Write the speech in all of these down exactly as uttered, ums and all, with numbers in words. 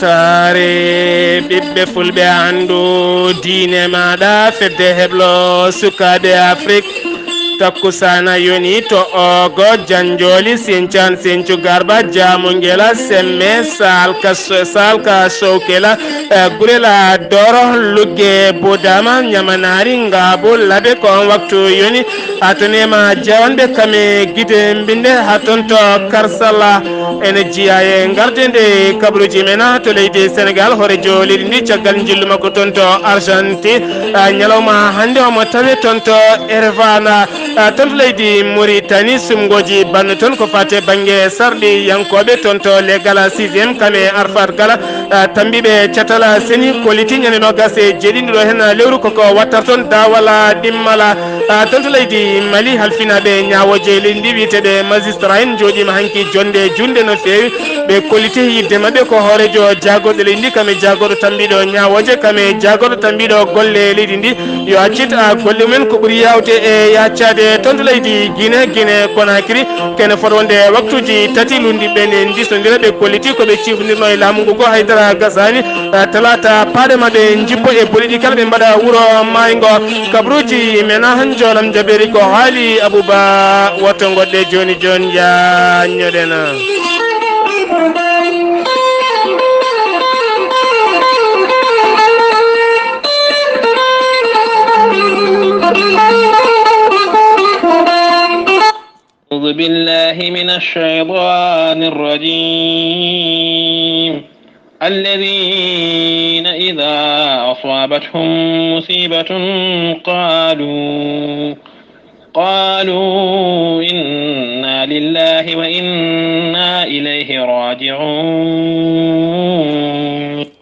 Taare ɓiɓɓe fulɓe, anndu diine maaɗa, fedde heblo sukaaɓe Afrik. Takkusaana yoni to Ogo, Janjooli, Sincaan, Sincu Garba, Jaamu Ngela, Semme, Saalka, Saalka Sowkela, eh, Gurela Doro, Lugge, Budama, Ñamanaari, Ngaabu, Labe, ko on waktu yoni. Haa to neema jawanɓe kame gide mbinde, haa toon to Karsala. Ene jeyaa e ngarde nde kabaruuji men to leydi Senegal, hooreejo leydi ndi caggal njillu makko toon to Argentine. Ah, ñalawma hannde omo tawe toon to Erevana, ah, toon to leydi Mauritanie, sumngooji banno toon ko faati e bannge sarɗiyankooɓe toon to Les Gala sixième, kame Arfat Gala, ah, tammbiiɓe catal seni kolliti ñande noogas e jeeɗiɗi ɗo heen lewru koko wattata toon daawal ɗimmal. Ah, toon to leydi Mali, halfinaaɓe ñaawooje leydi ndi wiyeteeɓe magistrat en njooɗiima hanki jonnde juutnde no feewi. Ɓe kolliti yiɗde maɓɓe ko hooreejo jaagorɗe leydi ndi, kame jaagorɗo tammbiiɗo ñaawooje, kame jaagorɗo tammbiiɗo golle leydi ndi, yo accit, ah, golle mumen ko ɓuri yaawde e yaccaade toon to leydi Guinée, Guinée Conakry. Kene fota wonde waktuuji tati, luulndiiɓe ɓe ne ndisondira, ɓe kolliti ko ɓe ciifndirno e laamu ngu ko haydara gasaani. Eh, talaata paaɗe ma ɓe njippo e boliɗi kala, ɓe mbaɗa wuro maayngo. Kabaruuji men han njoolam jabeeri ko haali Abuba, woto ngoɗɗe jooni jooni, yaanñoɗen. أعوذ بالله من الشيطان الرجيم. الذين إذا أصابتهم مصيبة قالوا، قالوا إنا لله وإنا إليه راجعون.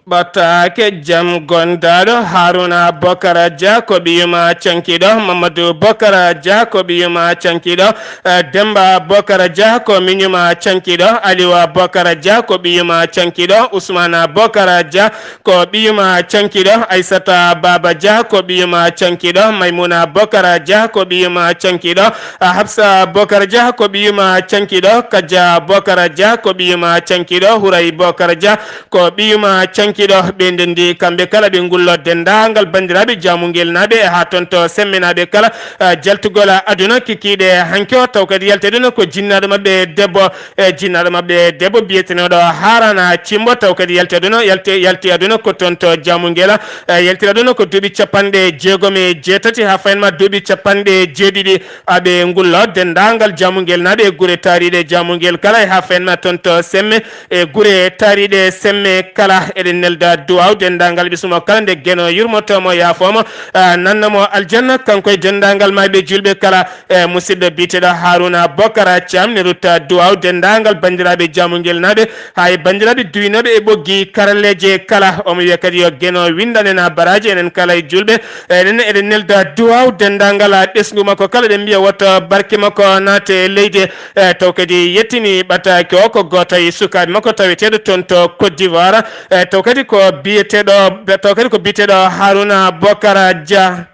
Ɓataake jam gondaaɗo, Haruna Bokara Dia ko ɓiyuma cankiɗo, Mamadou Bokara Dia ko ɓiyuma cankiɗo, eh, Demba Bokara Dia ko miñuma cankiɗo, Aliwa Bokara Dia ko ɓiyuma cankiɗo, Ousmana Bokara Dia ko ɓiyuma cankiɗo, Aissata Baba Dia ko ɓiyuma cankiɗo, Maimouna Bokara Dia ko ɓiyuma cankiɗo, ah, Hafsa Bokara Dia ko ɓiyuma cankiɗo, Kaja Bokara Dia ko ɓiyuma cankiɗo, Huray Bokara Dia ko ɓiyuma cankiɗo. Ɓe ndenndi kamɓe kala, ɓe ngullo denndaangal banndiraaɓe Jaamungel naaɓe e haa toon to Semme naaɓe kala, eh, jaltugol aduna kikiiɗe hanki o, taw kadi yalti aduna ko jinnaaɗo maɓɓe debbo, eh, jinnaaɗo maɓɓe debbo biyetenooɗo Harana Cimbo, taw kadi yalti aduna, yalti, yalti aduna ko toon to Jaamungel, eh, yalti aduna ko duuɓi capanɗe jeegom e jeetati haa fayin ma duuɓi capanɗe jeeɗiɗi. Aɓe ngullo denndaangal Jaamungel naaɓe e gure taariiɗe Jaamungel kala e haa fayin ma toon to Semme, e gure taariiɗe Semme kala. Eɗen nelda duwaaw denndaangal ɓismo kala nde Geno yurmotoo mo, yaafoo mo, ah, nanna mo aljanna, kanko e denndaangal maayɓe juulɓe kala. E musidɗo biyeteeɗo Haruna Bokara Thiam ne rutta duwaaw denndaangal banndiraaɓe Jaamungel naaɓe, haa e banndiraaɓe duwinooɓe e ɓoggi karalleeje kala. Omo wiya kadi yo Geno winndane na baraaji enen kala e juulɓe. Enen eɗen nelda duwaaw denndaangal ɓesngu makko kala, eɗen mbiya woto barke makko naate e leydi. E taw kadi yettini ɓataake o ko gooto e sukaaɓe makko taweteeɗo toon to Côte d'Ivoire. E taw kadi ko biyeteeɗo, taw kadi ko biyeteeɗo Haruna Bokara Dia.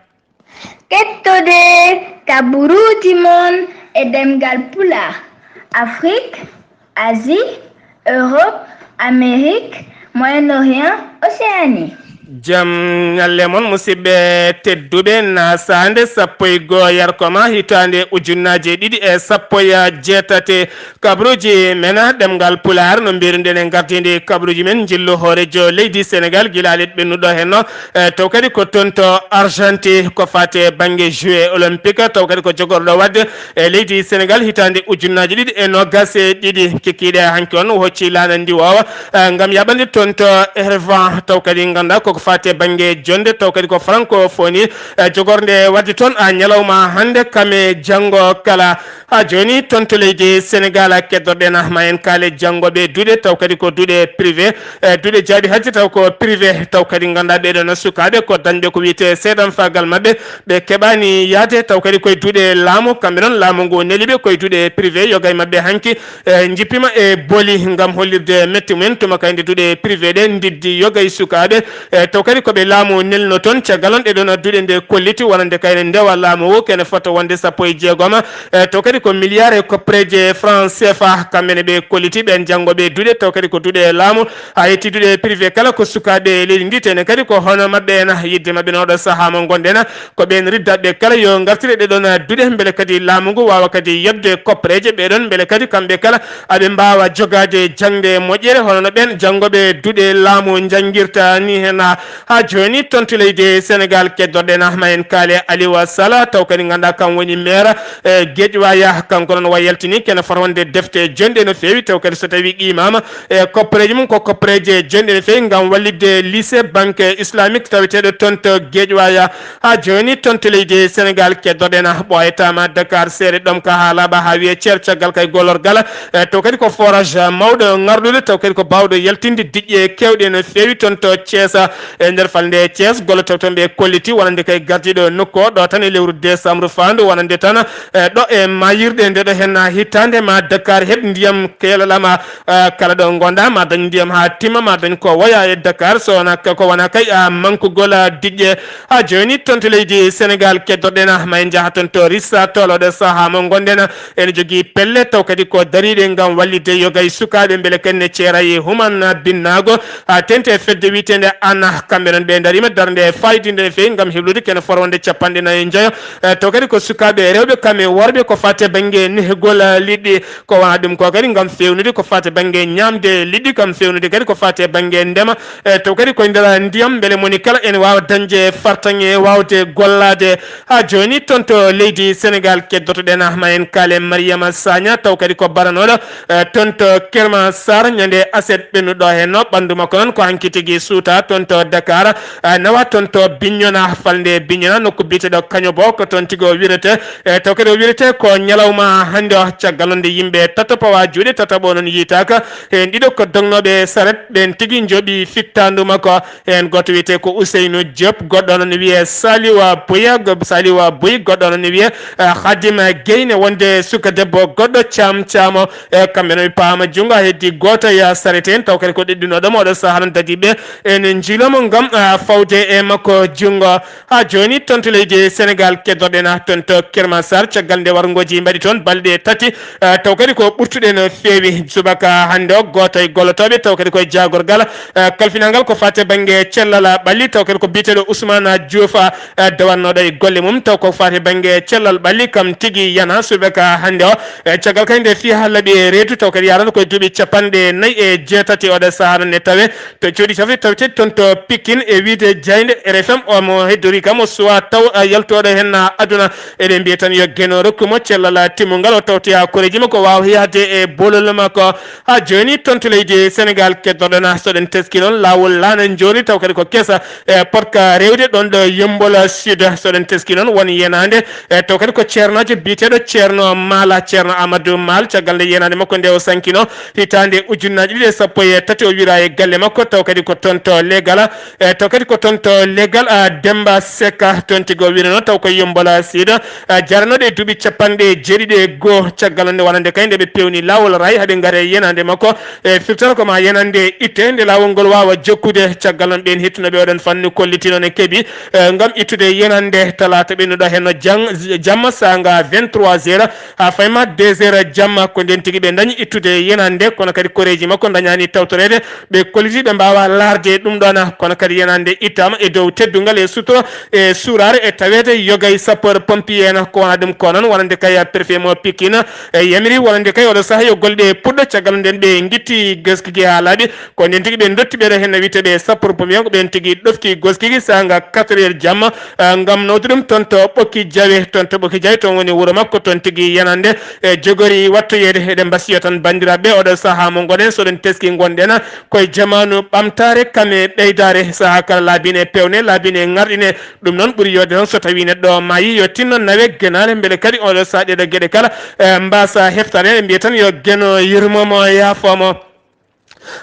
Kettode kaburuuji mon e ɗemngal Pulaar, Afrik, Asie, Europe, Amérique, Moyen-Orient, Océanie. Jam ñalle mon, musidɓe tedduɓe, na saande sappo e goo yarkoma hitaande ujunnaaje ɗiɗi e sappo e jeetati. Kabaruuji men ɗemngal Pulaar no mbiruɗen e ngardiindi kabaruuji men njillu hooreejo leydi Senegal gila alet ɓennuɗo henno. E, taw kadi ko toon to Argentine ko faati e bannge Jeux Olympiques, taw kadi ko jogorɗo waɗde e leydi Senegal hitaande ujunnaaji ɗiɗi e noogas e ɗiɗi. Kikiiɗe hanki on o hocci laana ndiwoowa, e, ngam yaɓande toon to Erevan, taw kadi ngannduɗaa koko faati e bannge jonnde, taw kadi ko francophonie, e, jogornde waɗde toon a ñalawma hannde kame janngo kala. Haa jooni toon to leydi Senegal, keddorɗen ma en kaale janngooɓe duɗe, taw kadi ko duɗe privé, e, duɗe jaaɓi hajji taw ko privé, taw kadi ngannduɗaa ɓeeɗo no sukaaɓe ko dañɓe ko wiyetee seedanfaagal maɓɓe, ɓe keɓaani yahde, taw kadi koye duɗe laamu, kamɓe noon laamu ngu neli ɓe koye duɗe privé, yoga e maɓɓe hanki, e, njippiima e boli ngam hollirde metti mumen, tuma kadi nde duɗe privé ɗe ndiddi yoga e sukaaɓe, e, E taw kadi ko ɓe laamu nelno toon, caggal noon ɗe ɗoon duɗe nde kolliti wonande kayne ndewa laamu ngu kene fota wonde sappo e jeegom. E taw kadi ko milliard e koppereeje franc C F A, kamɓe ne ɓe kolliti ɓeen janngo ɓe duɗe, taw kadi ko duɗe laamu, haa yetti duɗe privé kala ko sukaaɓe leydi ndi, tene kadi ko hono maɓɓe en, yidde maɓɓe noon ɗo sahaa mo ngonɗen, ko ɓeen riddaɓe kala yo ngartire ɗe ɗoon duɗe, mbele kadi laamu ngu waawa kadi yoɓde koppereeje ɓe ɗoon, mbele kadi kamɓe kala aɓe mbaawa jogaade jaŋde moƴƴere, hono no ɓeen janngoɓe duɗe laamu njanngirta ni heen. Haa jooni toon to leydi Senegaal, keddorɗen Ahma en Kaale Aliou Sala, taw kadi ngannduɗaa kam woni maire, e, Guédiawaye, kanko noon wa yaltini kene fota wonde defte jonɗe no feewi, taw kadi so tawi qiimaama, e, koppereeji mum ko koppereeje jonɗe no feewi ngam wallitde lycée banque islamique taweteeɗo toon to Guédiawaye. Haa jooni toon to leydi Senegaal, keddorɗen ɓooyataama Dakar seeɗa ɗoon ka haa laaɓa haa wiyee ceer caggal kay gollorgal, e, taw kadi ko forage mawɗo ŋarɗuɗo, taw kadi ko baawɗo yaltinde diƴƴe keewɗe no feewi toon to Thiès. E nder falnde Thiès, golle taw toon ɓe kolliti wonande kay gardiiɗo nokku o ɗo tan e lewru décembre faandu wonande tan, e, ɗo e maayirɗe nde ɗo heen hitaande ma Dakar heɓ ndiyam keelaɗama, e, kala ɗo ngonɗa ma dañ ndiyam haa timma, ma dañ ko woya e Dakar, so wona ka-, ko wona kay, a, mankugol, a, diƴƴe. Haa jooni toon to leydi Senegaal, keddorɗen Ahma en njaha toon to Rissa, tolooɗo sahaa mo ngonɗen, ene jogii pelle taw kadi ko dariiɗe ngam wallitde yoga e sukaaɓe mbele kadi ne ceera e human binnaago, a, teeŋti e fedde wiyeteende ana, kamɓe noon ɓe ndariima darnde faayidiinde no feewi ngam heblude kene fota wonde capanɗe nayi e njoyo, e, taw kadi ko sukaaɓe rewɓe kam e worɓe ko faati e bannge nehgol, a, liɗɗi, ko wona ɗum ko kadi ngam feewnude ko faati e bannge ñaamde liɗɗi, kam feewnude kadi ko faati e bannge ndema, e, taw kadi koye nder ndiyam, mbele moni kala ene waawa dañde fartaŋŋe waawde gollaade. Haa jooni toon to leydi Senegaal, keddorɗen Ahma en Kaale Mariama Sagna, taw kadi ko baranooɗo, e, toon to Kermassar, ñande aset ɓennuɗo heen o, ɓanndu makko noon ko hanki tigi suuta toon to Dakar, e, nawa toon to Bignona, falnde Bignona, nokku biyeteeɗo Kañobo, ko toon tigi o wirete. E, taw kadi o wirete ko ñalawma hannde o, caggal noon nde yimɓe tato pawa juuɗe tataɓo noon yiytaaka. Heen ɗiɗo ko dognooɓe saret, ɓeen tigi njoɓi fittaandu makko. Heen gooto wiyetee ko Ousseynou Diop, goɗɗo noon wiyee Saliwa Bouya, go-, Saliwa Bouy, goɗɗo noon wiyee, eh, Khadima Guèye, ne wonde suka debbo goɗɗo Caam Caamo. E, kamɓe noon ɓe paama junngo, haa heddi gooto e saret heen, taw kadi ko ɗeɗɗunooɗo mo oɗo sahaa noon dadi ɓe. Ene njiilomo ngam, ah, fawde e makko junngo. Haa jooni toon to leydi Senegaal, keddorɗen toon to Kermassar, caggal nde warngooji mbaɗi toon balɗe tati, ah, taw kadi ko ɓurtuɗe no feewi. Subaka hannde o, gooto e gollotooɓe, taw kadi ko e jaagorgal, ah, kalfinal ngal ko faati e bannge cellal ɓalli, taw kadi ko biyeteeɗo Ousmane Diouf, ah, dewannooɗo e golle mum, taw ko faati e bannge cellal ɓalli, kam tigi yana subaka hannde o. E caggal kadi nde fii haa laaɓi e reedu, taw kadi yaarata koye duuɓi capanɗe nayi e jeetati oɗo sahaa noon ne tawe to cuuɗi cafrirɗi taweteeɗi toon to Pikine e wiyde jaaynde R F M, omo heddori kam o suwaa taw, a, yaltooɗo heen aduna. Eɗen mbiya tan yo Geno rokku mo cellal timmungal, o tawti haa koreeji makko waawa yahde e bolol makko. Haa jooni toon to leydi Senegaal, keddorɗen, so ɗen teskii noon laawol laana njooni, taw kadi ko kesa, e, poɗka rewde ɗoon ɗo Yemmbol Sud. So ɗen teskii noon won yenaande, e, taw kadi ko ceernaajo biyeteeɗo Ceerno Maala, Ceerno Amadou Maal, caggal nde yenaande makko nde o sankino hitaande ujunnaaji ɗiɗi e sappo e tati, o wira e galle makko, taw kadi ko toon to Legal, e, taw kadi ko toon to Legal, a, Demba Seka, toon tigi o wirano, taw ko Yemmbol Sud, a, jaranooɗo e duuɓi capanɗe jeeɗiɗi e goo, caggal nde wonande kay nde ɓe pewni laawol raay, haa ɓe ngari e yenaande makko, e, firtata ko ma yenaande itte, nde laawol ngol waawa jokkude, caggal noon ɓeen hettunooɓe oɗon fannu kolliti noon e keɓi, e, ngam ittude yenaande talaata ɓennuɗo heen no jang-, jamma saanga vingt-trois heures, haa fayma deux heures jamma, ko ndeen tigi ɓe ndañi ittude yenaande, kono kadi koreeji makko ndañaani tawtoreede, ɓe kolliti ɓe mbaawa laarde ɗum ɗoon, kono kadi yenaande ittaama e dow teddungal e sutura e suuraare e taweede yoga e sapeur pompier en, ko wona ɗum ko noon wonande kay préfet mo Pikine, e yamiri wonande kay oɗo sahaa yo golle ɗe puɗɗo, caggal nden ɓe ngitti gaskiji haa laaɓi, ko nden tigi ɓe dotti ɓeɗo heen no wiyeteeɓe sapeur pompier, ko ɓeen tigi ɗofti gaskiji saanga quatre heures jamma, eh, ngam nawde ɗum toon to Ɓokki Jawe, toon to Ɓokki Jawe, toon woni wuro makko, toon tigi yenande, e jogori wattoyeede. Eɗen mbasiya tan banndiraaɓe, oɗo sahaa mo ngonɗen, so ɗen teski ngonɗen koye jamaanu ɓamtaare kam e ɓeydaare, sahaa kala laabine pewne, laabine ŋarɗine. Ɗum noon ɓuri yooɗde noon so tawii neɗɗo maayi, yo tinno nawe genaale, mbele kadi oɗo sahaa ɗeeɗo geɗe kala, eh, mbaasa heftaade. Eɗen mbiya tan yo Geno yurmomo, yaafoomo.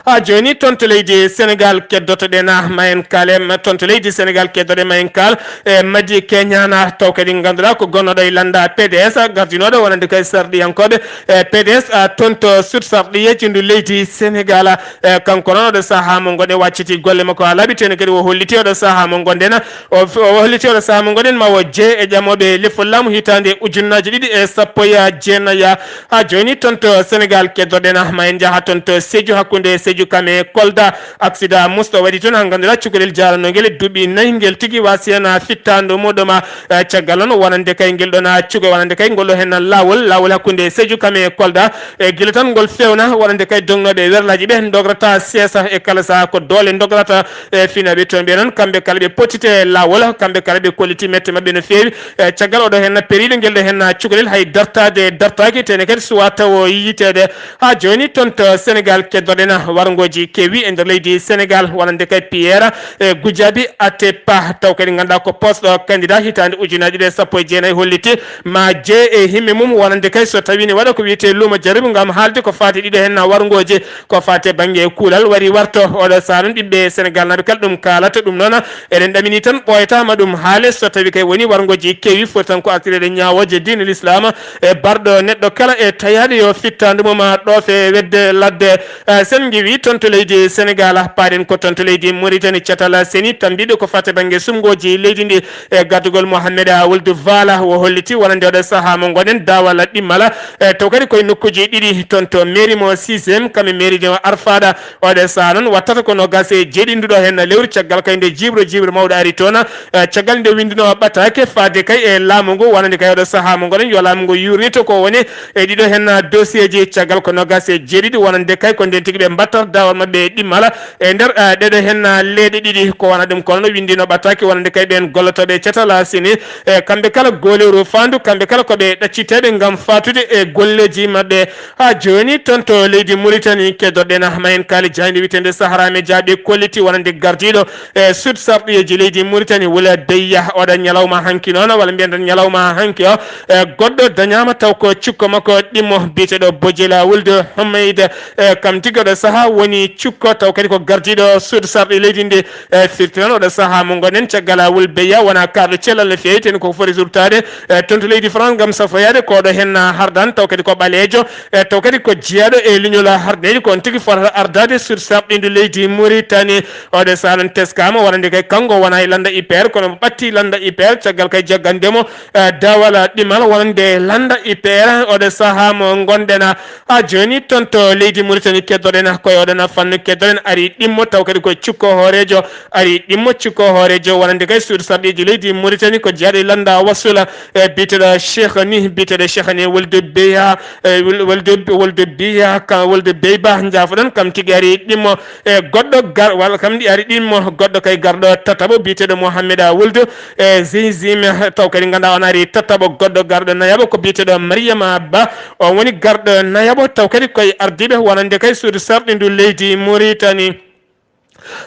Ha jooni, toon to leydi Sénégal keddotoɗen, ah, ma en kaal, em, toon to leydi Sénégal keddoɗen, ma en kaal, e Madi Keñana, taw kadi ngannduɗaa ko gonnooɗo e lannda P D S, gardinooɗo wonande kay sarɗiyankooɓe, e P D S, ah, toon to sud sarɗiyeeji ndu leydi Sénégal, ah, e kanko noon oɗo sahaa mo ngonɗen wacciti golle makko haa laaɓi, tene kadi o holliti oɗo sahaa mo ngonɗen, o, o holliti oɗo sahaa mo ngonɗen ma o jee e ƴamooɓe lefol laamu hitaande ujunnaaji ɗiɗi e sappo e jeenayi. Ha jooni toon to Sénégal keddoɗen, ah, ma en njaha toon to Sédhiou, hakkunde Sédhiou kam e Kolda. Accident musɗo waɗi toon, ha ngannduɗaa cukalel jaaranongel duuɓi nayi, ngel tigi wasiyana fittaandu muɗum, ah, caggal noon wonande kay ngel ɗon, ah, cuka wonande kay ngol ɗo heen laawol, laawol hakkunde Sédhiou kam e Kolda. E gila tan ngol fewna wonande kay dognooɓe werlaaji ɓe ndograta seesa e kala sahaa ko doole ndograta e finooɓe toon ɓe noon, kamɓe kala ɓe pottite laawol, kamɓe kala ɓe kolliti mette maɓɓe no feewi. E caggal oɗo heen periiɗo ngel ɗo heen cukalel hay dartaade dartaaki, tene kadi suwa tawo yiiteede. Ha jooni toon to Sénégal keddoɗen warngooji kewi e nder leydi Sénégal wonande kay Pierre, e Goudiaby Atepa, taw kadi ngannduɗaa ko posɗo candidat hitaande ujunaaji ɗiɗi e sappo e jeenayi holliti ma jee e himme mum wonande kay so tawi ne waɗa ko wiyetee luumo jaribu ngam haalde ko faati ɗiɗo heen warngooji. Ko faati e bannge kuulal wari warto oɗo sahaa noon ɓiɓɓe Sénégal naaɓe kala ɗum kaalata ɗum noon. Eɗen ɗamini tan ɓooyata ma ɗum haale so tawi kay woni warngooji kewi foti tan ko artireede ñaawooje diine l'islam e barɗo neɗɗo kala e tayaade yo fittaandu mum ɗoofe wedde ladde. Eh, sen ngewi toon to leydi Sénégal, paaɗen ko toon to leydi Mauritanie, catal seni tambiɗo ko faati bannge sumngooji leydi ndi e gardugol Mohamed Wuldu Vala o holliti wonande oɗo sahaa mo ngonɗen daawal ɗimmal. E taw kadi koye nokkuuji ɗiɗi toon to mairie mo sixième kam e mairie mo Arfada. Oɗo sahaa noon wattata ko noogaas e jeeɗiɗi nduɗo heen lewru caggal kay nde jiiɓro jiiɓro mawɗo ari toon. E caggal nde winndunoo ɓataake faade kay e laamu ngu wonande kay oɗo sahaa mo ngonɗen yo laamu ngu yuurnito ko woni e ɗiɗo heen dossier ji caggal ko noogaas e jeeɗiɗi wonande kay ko ndeen tigi ɓe mbattata daawal maɓɓe ɗimmal. E nder, eh, ɗeɗo heen, ah, leeɗe ɗiɗi ko wona ɗum kono no winndino ɓataake wonande kay ɓeen gollotooɓe catal sini, e kamɓe kala gooleeru faandu, kamɓe kala ko ɓe ɗacciteeɓe ngam faatude e golleeji maɓɓe. Ha jooni toon to leydi Mauritanie keddoɗen, ah, ma en kaali jaaynde wiyeteende Sahara Media ɓe kolliti wonande gardiiɗo e sud sarɗiyeeji leydi Mauritanie Wula Beyya oɗo ñalawma hanki noon walla mbiyen tan ñalawma hanki o, e goɗɗo dañaama taw ko cukko makko ɗimmo biyeteeɗo Bojela Wulde Homayde. E kam tigi oɗo sahaa woni cukko taw kadi ko gardiiɗo suudu sarɗi leydi ndi. E firti noon oɗo sahaa mo ngonɗen caggal Wul Beyya wona kaaɗo cellal no feewi, teni koko foti ruttaade, e toon to leydi France ngam safoyaade ko oɗo heen hardaan taw kadi ko ɓaleejo, e taw kadi ko jeyaaɗo e leñol hardineejo ko on tigi fotata ardaade suudu sarɗiindu leydi Mauritanie. Oɗo sahaa noon teskaama wonande kay kanko wona e lannda I P R kono mo ɓatti lannda I P R caggal kay jaggande mo, eh, daawal ɗimmal wonande lannda I P R oɗo sahaa mo ngonɗen. Ha jooni toon to leydi Mauritanie keddoɗen koye oɗon fannu keddoɗen ari ɗimmo taw kadi ko cukko hooreejo, ari ɗimmo cukko hooreejo wonande kay suudu sarɗiiji leydi Mauritanie ko jeyaaɗo e lannda Wassoula, e biyeteeɗo Cheikh Ni, biyeteeɗo Cheikh Ni Wulde Beyha, e Wul-, Wulde, Wulde Beyha, ka Wulde Beyba, njaafoɗon kam tigi ari ɗimmo. E goɗɗo gar-, walla kam ɗi ari ɗimmo goɗɗo kay garɗo tataɓo biyeteeɗo Mohamed Wulde, e Zizim, taw kadi ngannduɗaa on ari tataɓo goɗɗo garɗo nayaɓo ko biyeteeɗo Mariama Ba, on woni garɗo nayaɓo taw kadi koye ardiiɓe wonande kay suudu sarɗindu leydi Mauritanie.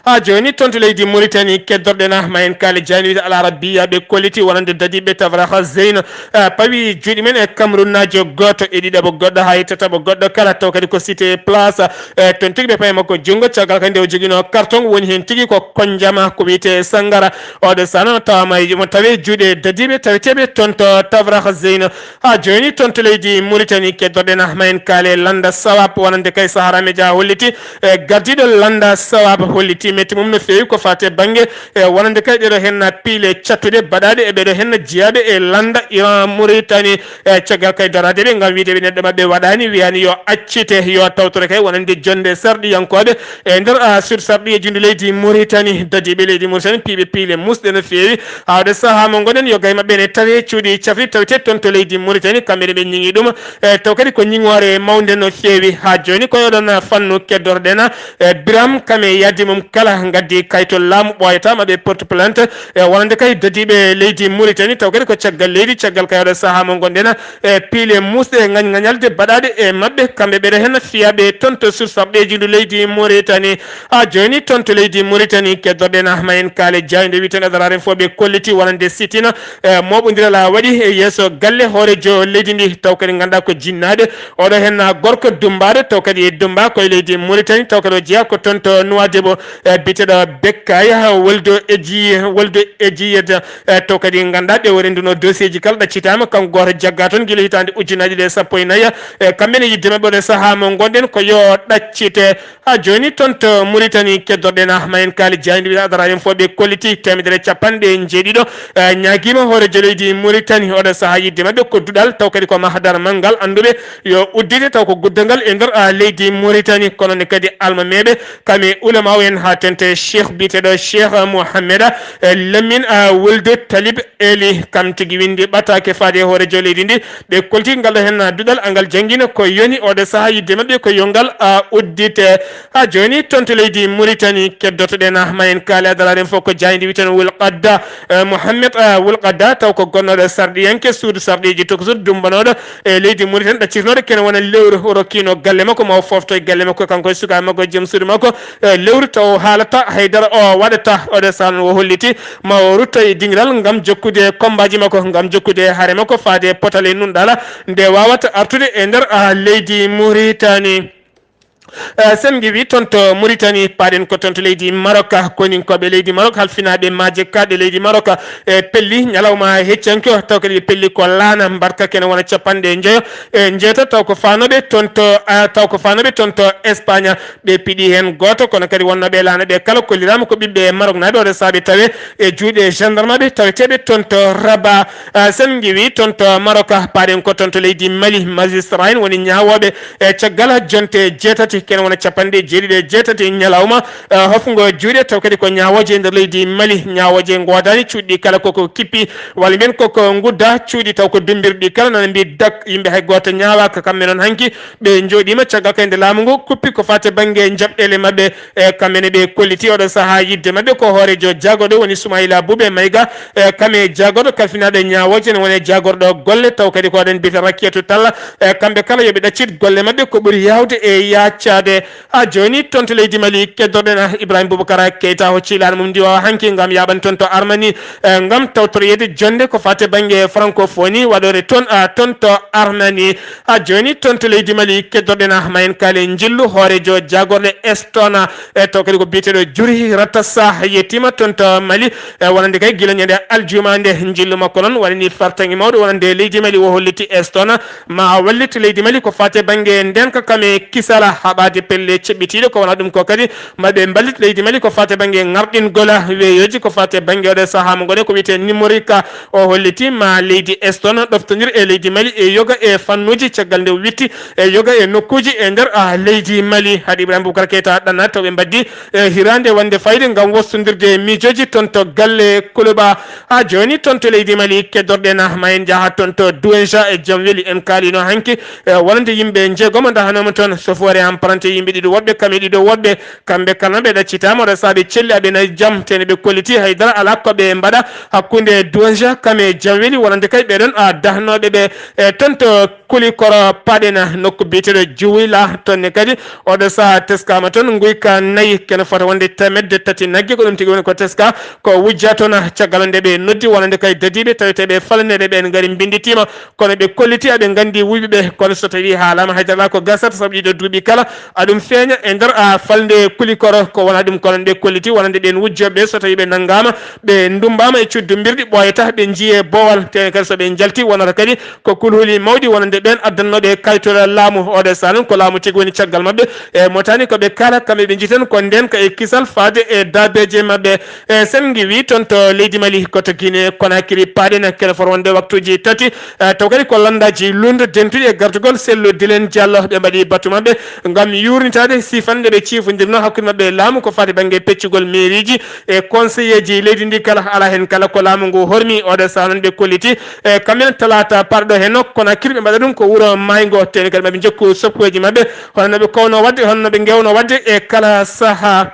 Ha jooni toon to leydi Mauritanie keddorɗen ma en kaali jani wiide Al Arabiya ɓe kolliti wonande dadiiɓe Tafraxa Zeyno, eh, pawi juuɗe men e Camerounaajo gooto e ɗiɗaɓo goɗɗo haa e tataɓo goɗɗo kala taw kadi ko cité place, eh, toon tigi ɓe pawi makko junngo caggal kadi nde o joginoo carton woni heen tigi ko Konjama ko wiyetee Sangara. Oɗo sahaa noon tawaama e mo tawi juuɗe dadiiɓe taweteeɓe toon to Tafraxa Zeyno. Ha jooni toon to leydi Mauritanie keddorɗen ma en kaali lannda Sawab wonande kay Sahara Media holliti e gardiiɗo lannda Sawab holliti metti mum no feewi ko faati e bannge e wonande kay ɗeɗo heen piile cattuɗe baɗaaɗe e ɓeɗo heen jiyaaɓe e lannda Iran Mauritanie. E caggal kay daraade ɓe ngam wiide ɓe neɗɗo maɓɓe waɗaani wiyaani yo accite yo tawtore kay wonande jonnde sarɗiyankooɓe e nder, a, suudu sarɗiyeeji ndu leydi Mauritanie. Dadiiɓe leydi Mauritanie piiɓe piile musɗe no feewi. Hawde sahaa mo ngonɗen yo gay maɓɓe ne tawe cuuɗi cafri tawete toon to leydi Mauritanie kamɓe ne ɓe ñiŋi ɗum. E taw kadi ko ñiŋoore mawnde no feewi. Haa jooni ko e oɗon fannu keddorɗen, e Biram Kame yaddi mo ɗum kala ngaddi kayto laamu ɓooyata ma ɓe porte plainte. E wonande kay dadiiɓe leydi Mauritanie, taw kadi ko caggal leydi, caggal kay oɗo sahaa mo ngonɗen, e piile muusɗe e ngañgañalde baɗaaɗe e maɓɓe, kamɓe ɓeɗo heen fiyaaɓe toon to sursarɗeeji ndu leydi Mauritanie. Ha jooni toon to leydi Mauritanie, keddoɗen Ahma en kaale jaaynde wiyeten Adrar Info ɓe kolliti wonande sitina, e mooɓondiral a waɗi e yeeso galle hoorejo leydi ndi, taw kadi ngannduɗaa ko jinnaaɗo. Oɗo heen gorko dummbaaɗo, taw kadi e dummba koye leydi Mauritanie, taw kadi o jeyaa ko toon to Nouadhibou, e biyeteeɗo Bekkaya Woldo Eji, Woldo Eji Yedda, e taw kadi ngannduɗaa ɗe o rennduno dossier ji kala ɗaccitaama, kanko gooto jagga toon gila hitaande ujunnaji ɗiɗi e sappo e nayi, e kamɓe ne yidde maɓɓe oɗo sahaa mo ngonɗen ko yo ɗaccite. Ha jooni toon to Mauritanie, keddoɗen Ahma en kaali jaaynde wiyeten Adrar Info ɓe kolliti teemedere e capanɗe jeeɗiɗo, e ñaagiima hoorejo leydi Mauritanie, oɗo sahaa yidde maɓɓe ko duɗal, taw kadi ko mahdar manngal annduɓe yo uddite, taw ko guddangal e nder, a, leydi Mauritanie, kono ne kadi almameeɓe, kam e ulamaawo en haa teeŋti Cheikh biyeteeɗo Cheikh Mohamed, e Lamine, a, Wuld Talib Eli, kam tigi winndi ɓataake faade e hoorejo leydi ndi. Ɓe kolti ngal ɗo heen duɗal, angal janngina ko yoni oɗo sahaa yidde maɓɓe ko yo ngal, a, uddite. Ha jooni toon to leydi Mauritanie, keddotoɗen, a, ma en kaali Adrar Info ko jaaynde wiyeten Wul Qadda, e, Mohamed, a, Wul Qadda, taw ko gonnooɗo sarɗiyanke suudu sarɗiiji tokosuru, dummbanooɗo e leydi Mauritanie, ɗaccitinooɗo kene wona lewru, o rokkiino galle makko ma o foofto e galle makko, kanko e sukaaɓe makko e joom suudu makko, e, lewru taw haalata haydara, o waɗata oɗo sahaa noon o holliti ma o rutto e dingiral ngam jokkude kombaaji makko, ngam jokkude hare makko faade e potal e nunɗal nde waawata artude e nder, a, leydi Mauritanie. Eh, sen ngiwi toon to Mauritanie, paaɗen ko toon to leydi Maroc. Koninkooɓe leydi Maroc, halfinaaɓe maaje kaaɗe leydi Maroc, e pelli ñalawma heccanke o, taw kadi ɓe pelli ko laana mbarka kene wona capanɗe njoyo e njeetato, taw ko faanooɓe toon to, ah, taw ko faanooɓe toon to Espagne. Ɓe piɗi heen gooto, kono kadi wonnooɓe e laana ɓe kala kolliraama ko ɓiɓɓe Maroknaaɓe, oɗo saabi tawe e juuɗe gendarmeɓe taweteeɓe toon to Rabat. Ah, sen ngiwi toon to Maroc, paaɗen ko toon to leydi Mali. Magistrat en woni ñaawooɓe e caggal jonte jeetati, kene wona capanɗe jeeɗiɗi e jeetati ñalawma, eh, hofngo juuɗe, taw kadi ko ñaawooje e nder leydi Mali. Ñaawooje ngoodaani cuuɗi kala koko kippi, walla mbiyen koko ngudda cuuɗi, taw ko dummbirɗi kala nana mbiyi dak, yimɓe hay gooto ñaawaaka. Kamɓe noon hanki ɓe njooɗiima caggal kay nde laamu ngu kuppi ko faati bannge njaɓɗeele maɓɓe, e kamɓe ne ɓe kolliti oɗo sahaa yidde maɓɓe ko hoorejo jaagorɗo woni Soumaïla Boubé Maïga, e kam e jaagorɗo kalfinaaɗo ñaawooje ne woni jaagorɗo golle, taw kadi ko oɗon mbiyata Rakiyatu Talla, e kamɓe kala yo ɓe ɗaccit golle maɓɓe ko ɓuri yaawde e yaaccaade. Ha jooni toon to leydi Mali, keddoɗen, ah, Ibrahima Boubacar Keita, o ciilaano mum ndiwa hanki ngam yaaɓan toon to Armani, eh, ngam tawtoroyeede jonnde ko faati bannge francophonie waɗoore toon, ah, toon to Armani. Ha jooni toon to leydi Mali, keddoɗen, ah, ma en kaali njillu hoorejo jaagorɗe Estona, e taw kadi ko biyeteeɗo Juri Ratassa yettiima toon to Mali, e wonande kay gila ñande aljuma nde njillu makko noon waɗani fartaŋŋe mawɗo wonande leydi Mali, o holliti Estona ma wallit leydi Mali ko faati bannge ndeenka kam e kisal, haɓaade pelle ceɓɓitiiɗe, ko wona ɗum ko kadi ma ɓe mballit leydi Mali ko faati bannge ŋarɗingol weeyoji, ko faati bannge oɗo sahaa mo ngonɗen ko wiyetee Numorika. O holliti ma leydi Estona ɗoftondir e leydi Mali e yoga e fannuuji caggal nde o witti e yoga e nokkuuji e nder, ah, leydi Mali. Haɗi Ibrahima Boubacar Keita ɗannaade taw ɓe mbaddi e hiraande wonde fayde ngam wostondirde miijooji toon to galle Kuluba. Ha jooni toon to leydi Mali, keddorɗen, ah, ma en njaha toon to Douentza e Jamweli. En kaalino hanki, eh, wonande yimɓe njeegomo ndahanooma toon, sofoore emprunté yimɓe ɗiɗo woɗɓe, kam e ɗiɗo woɗɓe. Kamɓe kala ɓe ɗaccitaama, oɗo saabi celli aɓe nayi jam, tene ɓe kolliti hay dara alaa ko ɓe mbaɗa hakkunde Douentza kam e Jamweli, wonande kay ɓeɗon, a, dahnooɓe ɓe, e, toon to Kulikoro, paaɗen nokku biyeteeɗo Juwila. Toon ne kadi oɗo sahaa teskaama toon nguyka nayi, kene fota wonde teemedde tati nagge, ko ɗum tigi woni ko teska, ko wujja toon. Caggal nde ɓe noddi wonande kay dadiiɓe taweteeɓe falaneeɓe ɓeen ngari mbinnditiima, kono ɓe kolliti aɓe nganndi wuyɓe ɓe, kono so tawii haalaama haydara ko gasata, sabu ɗiɗo duuɓi kala aɗum feeña e nder, a, falnde Kulikoro. Ko wona ɗum, kono ɓe kolliti wonande ɓeen wujjooɓe ɓe, so tawii ɓe nanngaama, ɓe ndummbaama e cuddu mbirɗi, ɓooyata ɓe njiyee boowal. Tene kadi so ɓe njalti wonata kadi ko kulhuli mawɗi wonande ɓeen addannooɓe kayitol laamu. Oɗo sahaa noon ko laamu tigi woni caggal maɓɓe. E motani ko ɓe kaala, kamɓe ɓe njiiten ko ndeenka e kisal faade e daabeeje maɓɓe. E sen ngiwi toon to leydi Mali, ko to Guinée Conakry paaɗen, kene fota wonde waktuuji tati. E, taw kadi ko lanndaaji luulndo dentuɗi e gardugol Cellou Dalein Diallo. Ɓe mbaɗi batu maɓɓe ngam yuurnitaade siifannde ɓe ciifondirno hakkunde maɓɓe e laamu ko faati bannge peccugol mairieji e conseillerji leydi ndi kala. Alaa heen kala ko laamu ngu hormi. Oɗo sahaa noon ɓe kolliti, e, kamɓe talaata parɗo heen Conakry, ɓe mbaɗa ɗum ko wuro Mayngo. Tene kadi maɓe njokku sokkuuji maɓɓe hono no ɓe kownoo waɗde, hono no ɓe ngeewnoo waɗde e kala sahaa.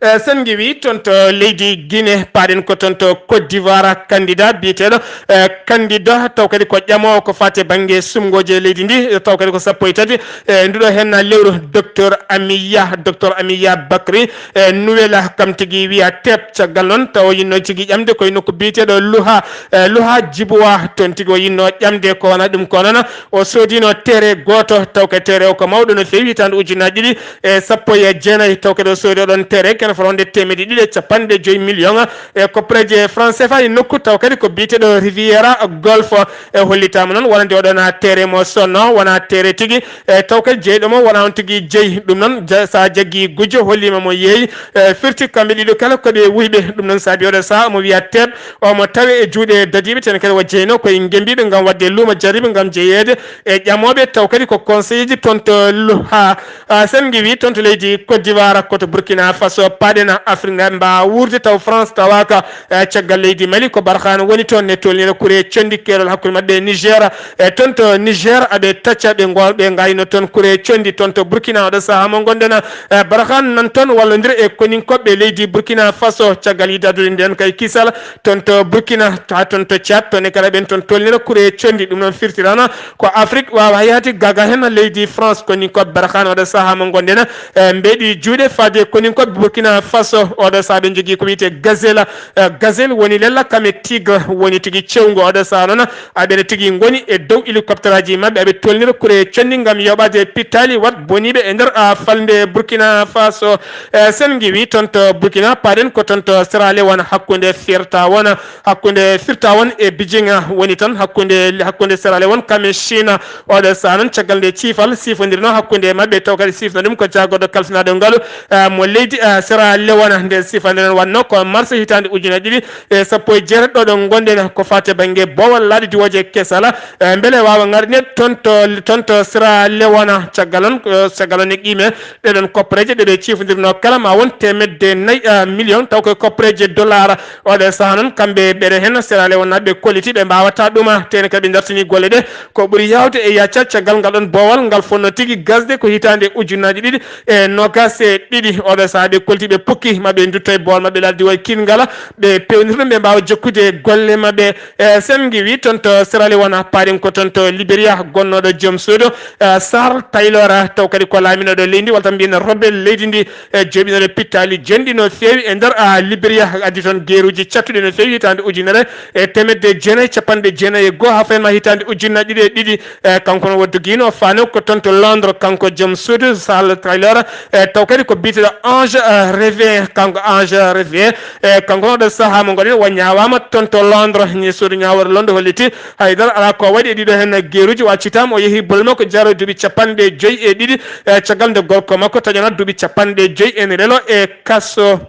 Eh, sen ngiwi toon to leydi Guinée, paaɗen ko toon to Côte d'Ivoire, candidat biyeteeɗo, eh, candidat taw kadi ko ƴamoowo ko faati e bannge sumngooji e leydi ndi, taw kadi ko sappo e tati, eh, nduɗo heen lewru, docteur Amiya, docteur Amiya Bakri, eh, Nuwela, kam tigi wiya teep. Caggal noon taw o yinnoo tigi ƴamde koye nokku biyeteeɗo Luha, eh, Luha Jibuwa, toon tigi o yinnoo ƴamde ko wona ɗum ko noon. O soodino tere gooto, taw ko tere o ko mawɗo no feewi, hitaande ujunnaaji ɗiɗi e sappo e jeenayi, taw kadi o soodi oɗon tere kene fota wonde teemedde ɗiɗi e capanɗe joyi million e koppareeje franc C F A e nokku, taw kadi ko biyeteeɗo Riviera Golf. E hollitaama noon wonande oɗon tere mo sonno, wona tere tigi, e taw kadi jeyɗo mo wona on tigi jeyi. Ɗum noon, ja-, so a jaggii gujjo, holliima mo yeeyi, e firti kamɓe ɗiɗo kala ko ɓe wuyɓe. Ɗum noon saabi oɗo sahaa omo wiya teep, omo tawe e juuɗe dadiiɓe, tene kadi o jeyno koye ngembiiɓe ngam waɗde luumo jarribo ngam jeyeede e ƴamooɓe, taw kadi ko conseiller ji toon to Luha. Ah, sen ngiwi toon to leydi Côte d'Ivoire, ko to Burkina Faso, paaɗen Afrique, mbaawa wuurde taw France tawaaka, eh, caggal leydi Mali, ko Barkhane woni toon ne tolnira kure conndi keerol hakkunde maɓɓe e Niger. E toon to Niger, aɓe tacca ɓe ngo-, ɓe ngayno toon kure conndi. Toon to Burkina, oɗo sahaa mo ngonɗen, eh, Barkhane nan toon wallondira e koninkoɓe leydi Burkina Faso, caggal yiddadude nden kay kisal, toon to Burkina, haa toon to Tchad, toon e kala ɓen toon tolnira kure conndi. Ɗum noon firtirana ko Afrique waawa yaade gaga heen leydi France. Koninkoɓe Barkhane, oɗo sahaa mo ngonɗen, eh, mbeɗi juuɗe faade koninkoɓe Burkina Faso. Oɗo sahaa ɓe njogii ko wiyetee gazelle. Eh, gazelle woni lella kam e tigre, woni tigi cewngo. Oɗo sahaa noon aɓe tigi ngoni e dow hélicoptère aji maɓɓe, aɓe tolnira kure conndi ngam yoɓaade pittaali waɗ boniiɓe e nder, ah, falnde Burkina Faso. Eh, sen ngiwi toon to Burkina, paaɗen ko toon to Sierra Leone, hakkunde Freetown, hakkunde Freetown e Bidjinga woni tan, hakkunde, hakkunde Sierra Leone kam e Chine. Oɗo sahaa noon, caggal nde ciifal siifondirnoo hakkunde maɓɓe, taw kadi siifno ɗum ko jaagorɗo kalfinaaɗo ngalu, eh, mo leydi, eh, Sierra Leone. Nde siifande noon waɗnoo ko mars hitaande ujunnaji ɗiɗi e sappo e jeetati, ɗo ɗo ngonɗen ko faati e bannge boowal laaɗe diwooje kesal, eh, mbele waawa ngarɗineede toon to, toon to Sierra Leone. Caggal noon, eh, caggal noon e qiime ɗee ɗoon koppareeje ɗe ɓe ciifondirnoo kala ma won teemedde nayi, eh, million, taw koye koppareeje dollar. Oɗo sahaa noon, kamɓe ɓeɗe heen Sierra Leone naaɓe kolliti ɓe mbaawata ɗuma, tene kadi ɓe dartini golle ɗe. Ko ɓuri yaawde e yaaccaa caggal ngal ɗoon boowal ngal fotnoo tigi gasde ko hitaande ujunnaaji ɗiɗi e noogaas e ɗiɗi. Oɗo sahaa ɓe kolliti, ɓe pukki ma ɓe ndutto e boowal maɓɓe laaɗe diwooje kiinngal, ɓe peewnira ɗum ɓe mbaawa jokkude golle maɓɓe. E sen ngiwi toon to Sierra Leone, paaɗen ko toon to Liberia, gonnooɗo joom suudu, eh, Charles Taylor, taw kadi ko laaminooɗo leydi ndi, walla tan mbiyen rebelle leydi ndi, e jooɓinooɗo pittaali jonɗi no feewi e nder, ah, Liberia, addi toon geeruuji cattuɗi no feewi hitaande ujunere e teemedde jeenayi capanɗe jeenayi e goo, haa fayin ma hitaande ujunnaji ɗiɗi e ɗiɗi. E kanko no waddugiino faano ko toon to Londres, kanko joom suudu Charles Taylor, e taw kadi ko biyeteeɗo Ange, eh, Revie, kanko Ange Revie, e kanko oɗo sahaa mo ngoɗen o ñaawaama toon to Londres, ni suudu ñaawoore Londres holliti haydara alaa ko waɗi e ɗiɗo heen geeruuji, o accitaama, o yehi bolle makko jaaroo duuɓi capanɗe joyi e ɗiɗi, e caggal nde gorko makko taƴanaa duuɓi capanɗe joyi en relo e kaso.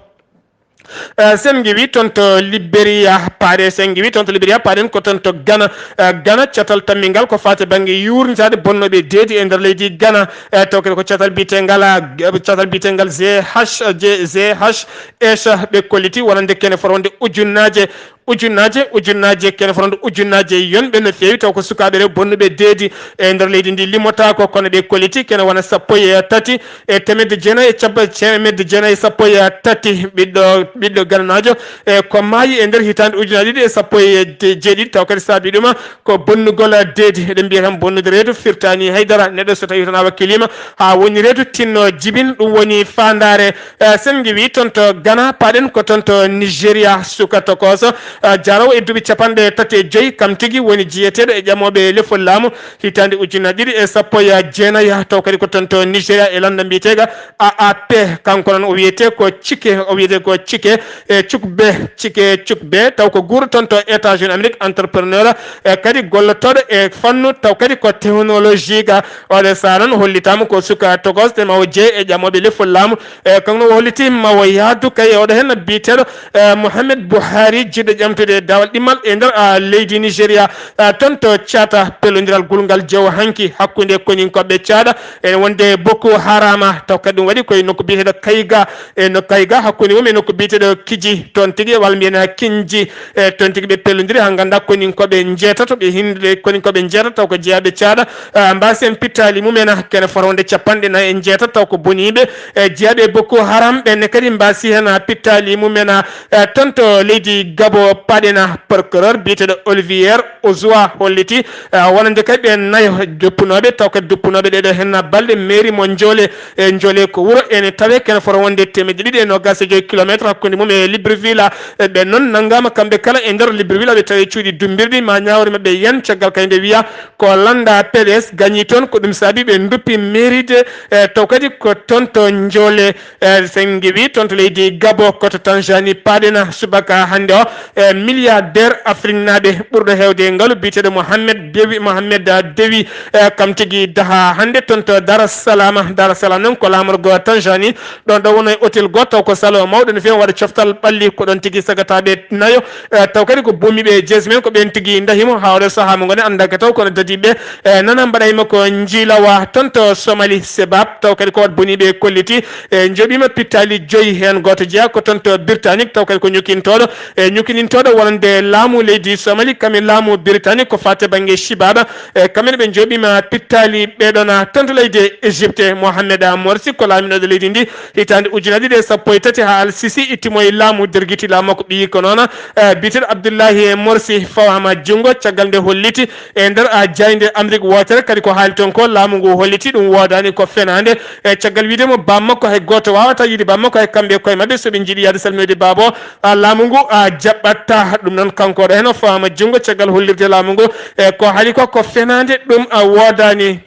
Eh, sen ngiwi toon to Liberia, paare sen ngiwi toon to Liberia, paaɗen ko toon to Ghana. Eh, Ghana, catal tammingal ko faati bannge yuurnitaade bonnooɓe deedi e nder leydi Ghana. Eh, taw kadi ko catal biyetengal, ah, catal biyetengal Z H, J-, Z H H, ɓe kolliti wonande kene fota wonde ujunnaaje, ujunnaaje, ujunnaaje, kene fota wonde ujunnaaje yonɓe no feewi, taw ko sukaaɓe rewɓe bonnuɓe deedi e nder leydi ndi, limotaako, kono ɓe kolliti kene wona sappo e tati e teemedde jeenayi e cappa-, teemedde jeenayi e sappo e tati ɓiɗɗo, ɓiɗɗo gananaajo, e ko maayi e nder hitaande ujunaaji ɗiɗi e sappo e jeeɗiɗi, taw kadi saabi ɗum ko bonnugol deedi. Eɗen mbiya tan bonnude reedu firtaani haydara. Neɗɗo so tawii tan a wakkiliima haa woni reedu tinno jibin, ɗum woni faandaare. Eh, sen ngiwi toon to Ghana, paaɗen ko toon to Nigeria, suka tokooso, eh, jaroowo e duuɓi capanɗe tati e joyi, kam tigi woni jiyeteeɗo e ƴamooɓe lefol laamu hitaande ujunnaji ɗiɗi e sappo e jeenayi, taw kadi ko toon to Nigeria e lannda mbiyeteega A A P. Kanko noon o wiyetee ko Chike, o wiyetee ko Chike, e Chukbe, Chike, Chukbe, taw ko guurɗo toon to États-Unis Amérique, entrepreneur, e kadi gollotooɗo e fannu, taw kadi ko technologie ga. Oɗo sahaa noon hollitaama ko suka tokos, te ma o jeye e ƴamooɓe lefol laamu. E kanko noon o holliti ma o yahdu kay e oɗo heen biyeteeɗo, e Mohamed Buhari, jiɗɗo ƴamtude daawal ɗimmal e nder, a, leydi Nigeria, a, toon to Cata, pellondiral gulngal jewo hanki hakkunde koninkoɓe Cata ene wonde Boko Harama, taw kadi ɗum waɗi koye nokku biyeteeɗo Kayga, e no Kayga, hakkunde mum e nokku biyeteeɗo ɓeɗo kiji toon tigi, walla mbiyen kinji, e toon tigi ɓe pellodiri. Ha ganda koninkooɓe njeetato, ɓe hinde koninkooɓe njeetato taw ko jeyaaɓe caaɗa, ah, mbaasi en pittaali mumen, ah, kene fota wonde capanɗe nayi e njeetato taw ko boniiɓe, e jeyaaɓe Boko Haram, ɓenne kadi mbaasi hen, ah, pittaali mumen, ah, eh, toon to leydi Gabo, paɗen, ah, procureur biyeteeɗo Olivier Ozua holliti, ah, wonande kadi ɓe nayo duppunooɓe, taw kadi duppunooɓe ɗeɗo hen balɗe mairie mo Njoole, e Njoole ko wuro ene tawe kene fota wonde teemedde ɗiɗi e nogas e joyi kilométre hakkunde mum e Libreville. E ɓe noon nanngama kamɓe kala e nder Libreville, ɓe tawi cuuɗi dumbirɗi ma ñaawre maɓɓe yen caggal kay nde wiya ko lannda P D S gañi toon, ko ɗum saabi ɓe duppi mairie de, e taw kadi ko toon to Njoole, e sen ngiwi toon to leydi Gabo, ko to Tanzanie paɗen subaka hannde o, e milliardaire afriknaaɓe ɓurɗo heewde e ngalu biyeteeɗo Mohamed Dewi, Mohamed Dewi, e kam tigi daha hannde toon to Dar es Salaam. Dar es Salaam noon ko laamorgo Tanzanie, ɗon ɗo woni e hôtel goto taw ko salon mawɗo no feewi waɗa coftal ɓalli, ko ɗon tigi sagataaɓe nayo, e taw kadi ko boomiiɓe jeesi men, ko ɓen tigi ndahimo haa oɗo sahaa mo ngoni anndaaka taw kono dadiiɓe, e nana mbaɗayma ko njiilawa toon to Somali Sebab, taw kadi ko wat boniiɓe kolliti, e njooɓiima pittaali joyi heen gooto jeyaa ko toon to Birtanik, taw kadi ko ñokkintooɗo, e ñokkinintooɗo wonande laamu leydi Somali kam e laamu Birtanik ko faate bannge Shibaba, e kamɓe ne ɓe njooɓiima pittaali ɓeeɗoon toon to leydi Égypte. Mohamed Morsi ko laaminoɗo leydi ndi hitaande ujunaaji ɗiɗi e sappo e tati haa Al Sisi ittimo e laamu, dergiti laamu makko ɓiyi ko noon, e biyeteeɗo Abdullahi Morsi fawaama junngo caggal nde holliti e nder a jaaynde Amérique wootere kadi ko haali toon ko laamu ngu holliti ɗum woodaani ko fenaande, e caggal wiide mo baam makko hay gooto waawata yiide baam makko hay kamɓe koye maɓɓe so ɓe njiɗi yaade salminoyde baabo, a laamu ngu a jaɓɓatta ɗum noon kanko ɗo heen o fawaama junngo caggal hollirde laamu ngu, e ko haali ko ko fenaande ɗum a woodaani.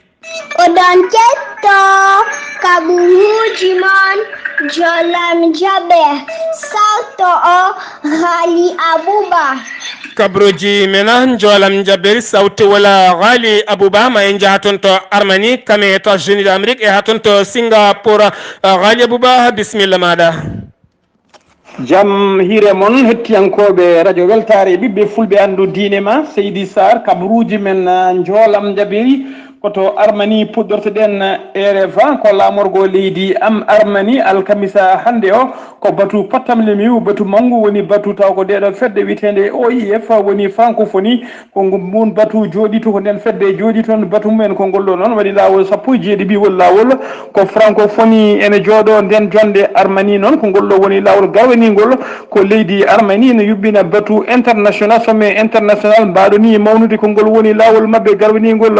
Oɗon ketto kaɓuruuji mon, jolam jaɓe, sawto o Ghali Abuba. Kaɓuruuji men, jolam jaɓe, sawto wala Ghali Abuba, ma en njaha toon to Armani, kam e États-Unis d'Amérique, e haa toon to Singapour. Ghali Abuba, bisimilla maaɗa. Jam hiire mon, hettiyankooɓe Radio Weltaare, ɓiɓɓe fulɓe, anndu diine ma, Seydi Sarr, kaɓuruuji men, ah, njoolam njaɓiri, ko to Armani puɗɗortoɗen, eh, R F A, ko laamorgo leydi am Armani, alkamisa hannde o, ko batu pottam lemiw, batu manngu woni batu taw ko ndeɗo fedde wiyeteende O I F woni francophonie, ko ngu-, ngun batu jooɗi to, ko nden fedde jooɗi toon, batu mumen ko ngol ɗo noon waɗi laawol sappo e jeeɗiɗi wol laawol, ko francophonie ene jooɗo nden jonde. Armani noon ko ngol ɗo woni laawol garwaningol, ko leydi Armani ene yuɓɓina batu international, sommet international mbaɗo ni mawnude, ko ngol woni laawol maɓɓe garwaningol.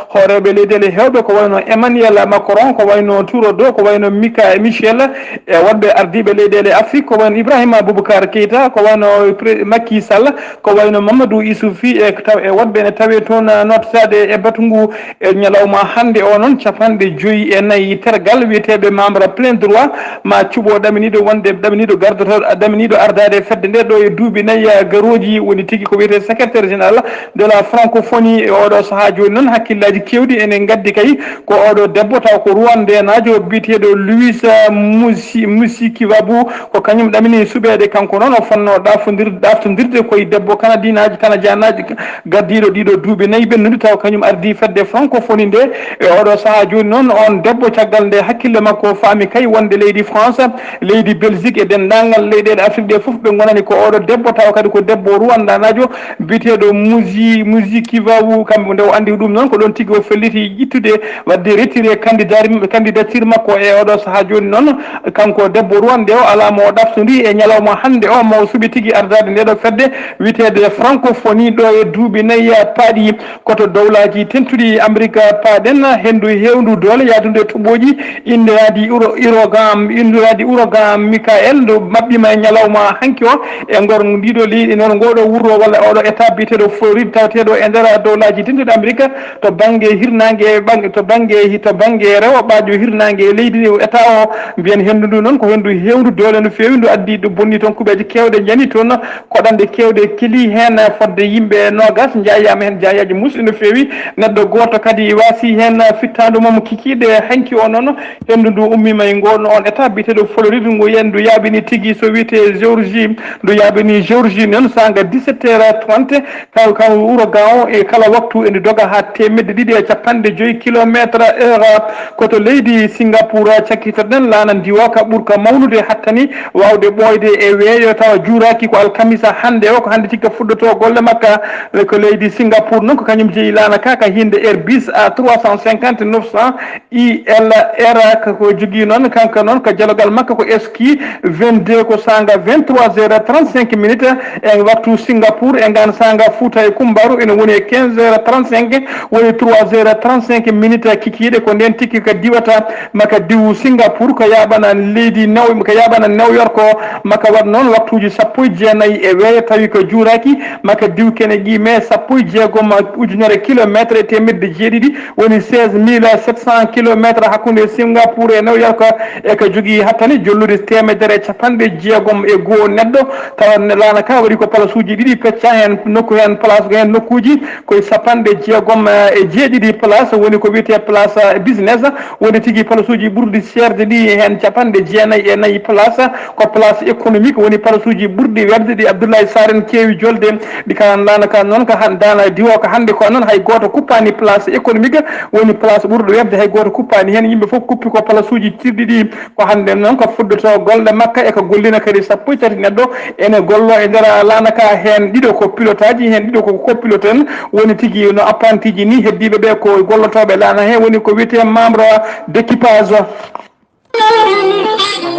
Hooreeɓe leyɗeele heewɓe ko wayno Emmanuel Macron, ko wayno Trudeau, ko wayno Mika-, Michel, e woɗɓe ardiiɓe leyɗeele Afrique, ko wayno Ibrahima Boubacar Keita, ko wayno Pre-, Macky Sall, ko wayno Mamadou Issoufou, e taw-, e woɗɓe ene tawe toon, ah, nootaade e batu ngu e ñalawma hannde o noon, capanɗe joyi e nayi tergal wiyeteeɓe membre plein droit ma cuɓo ɗaminiiɗo wonde ɗaminiiɗo gardotooɗo, ɗaminiiɗo ardaade fedde nde ɗo e duuɓi nayi, ah, garooji, woni tigi ko wiyetee secrétaire général de la francophonie. E oɗo sahaa jooni noon, hakkillaaji keewɗi ene ngaddi kay ko oɗo debbo taw ko Rwandeenaajo biyeteeɗo Louis, ah, Musi-, Mushikiwabo, ko kañum ɗamini suɓeede. Kanko noon o fotnoo ɗaftondir-, ɗaftondirde koye debbo kanadinaajo, kanadiyanaajo gardiiɗo ɗiɗo duuɓi nayi ɓennude, taw kañum ardii fedde francophonie nde. E oɗo sahaa jooni noon, on debbo, caggal nde hakkille makko faami kay wonde leydi France, leydi Belgique e denndaangal leyɗeele Afrique ɗe fof ɓe ngonani ko oɗo debbo, taw kadi ko debbo Rwandanaajo biyeteeɗo Muzi-, Muzikivawu. Kamɓe nde o anndi ɗum noon, ko ɗon tigi o felliti ƴittude, waɗde retiré candidat-, candidature makko. E oɗo sahaa jooni noon, kanko debbo Rwande o alaa mo o ɗaftondiri e ñalawma hannde o, mo o suɓi tigi ardaade ndeɗo fedde wiyeteede francophonie ɗo e duuɓi nayi paaɗi. Ko to Dowlaaji Tentuɗi Amerik paaɗen, henndu heewndu doole yahdunde toɓooji inndiraaɗi uro-, urogan, inndiraaɗi urogan Mikael, ndu maɓɓiima e ñalawma hanki o. E ngor ndiɗo leydi, e noon ngoɗo wuro walla oɗo état biyeteeɗo Floride, taweteeɗo e nder Dowlaaji Tentuɗi Amerik, to bannge hirnaange, e bang-, to bannge hi-, to bannge rewo ɓaajo hirnaange e leydi ndi, état o, mbiyen henndu ndu noon ko henndu heewndu doole no feewi, ndu addi, ndu bonni toon kuɓeeje keewɗe njani toon, koɗanɗe keewɗe keli heen, fodde yimɓe noogas njaayaama heen jaayaaji muusɗi no feewi. Neɗɗo gooto kadi waasi heen fittaandu mum kikiiɗe hanki o noon. Henndu ndu ummiima e ngoon on état biyeteeɗo Floride, ngu yen-, ndu yaaɓini tigi so wiyetee Georgie, ndu yaaɓini Georgie noon saanga dix-sept heures trente, taw kam urogan o e kala waktu ene doga haa teemedde ɗiɗi e capanɗe joyi kilometre heure. Ko to leydi Singapour cakkitoɗen laana ndiwo ka ɓurka mawnude hattani waawde ɓooyde e weeyo tawa juuraaki ko alkamisa hannde o, ko hannde tikka fuɗɗoto golle makka. Ko leydi Singapour noon ko kañum jeyi laana ka ka hinde Airbus A trois cent cinquante neuf cent I L R, ko jogii noon kanko noon ko jalogal makka ko S Q vingt-deux, ko saanga vingt-trois heures trente-cinq minutes e waktu Singapour, e ngaan saanga Fuuta e Kumbaaru ene woni e quinze heures trente-cinq, woni trois heures trente-cinq minutes kikiiɗe. Ko ndeen tigi ka diwata maka diwu Singapour ko yaaɓana leydi New, ko yaaɓana New York o, maka waɗ noon waktuuji sappo e jeenayi e weeyo tawi ko juuraaki, maka diw kene ƴiime sappo e jeegom ujunere kilometre e teemedde jeeɗiɗi, woni seize mille sept cent kilometre hakkunde Singapour e New York. E ko jogii hattani jollude teemedere e capanɗe jeegom e goo neɗɗo. Tawa ne laana ka waɗi ko palasuuji ɗiɗi pecca heen, nokku heen place heen nokkuuji koye capanɗe jeegom e jeeɗiɗi place, woni ko wiyetee place business, woni tigi palasuuji ɓurɗi seerde ɗi heen capanɗe jeenayi e nayi place ko place économique, woni palasuuji ɓurɗi werde ɗi Abdoulaye Sarr en keewi jolde. Ɗi kalan laana ka noon ka han-, daana diwo ka hannde ko noon hay gooto kuppaani place économique, woni place ɓurɗo werde hay gooto kuppaani heen. Yimɓe fof kuppi ko palasuuji tirɗi ɗi. Ko hannde noon ko fuɗɗoto golle makka e ko gollina kadi sappo e tati neɗɗo ene gollo e nder laana ka, heen ɗiɗo ko pilotaji, heen ɗiɗo ko copilote en, woni tigi no apprentiji ni, heddiiɓe ɓe ko gollotooɓe laana he, woni ko wiyetee membre d'équipage.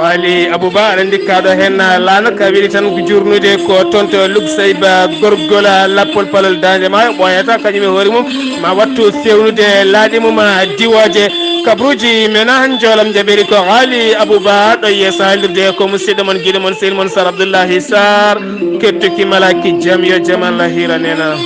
Waali Abouba, aɗa anndi kaɗo heen laana ka weli tan ko jurnude ko toon to Luksayba, gorgol lappol palol daande maayo ɓooyata kañum e hoore mum ma wattu fewnude laaɗe mum diwooje. Kabruuji men han joolam jaɓiri ko Waali Abouba ɗo yeeso haalirde ko musidɗo mon giɗo mon sehil mon Sar Abdoullahi Sar. Kettuki malaki jam yo jam Allah hiranena.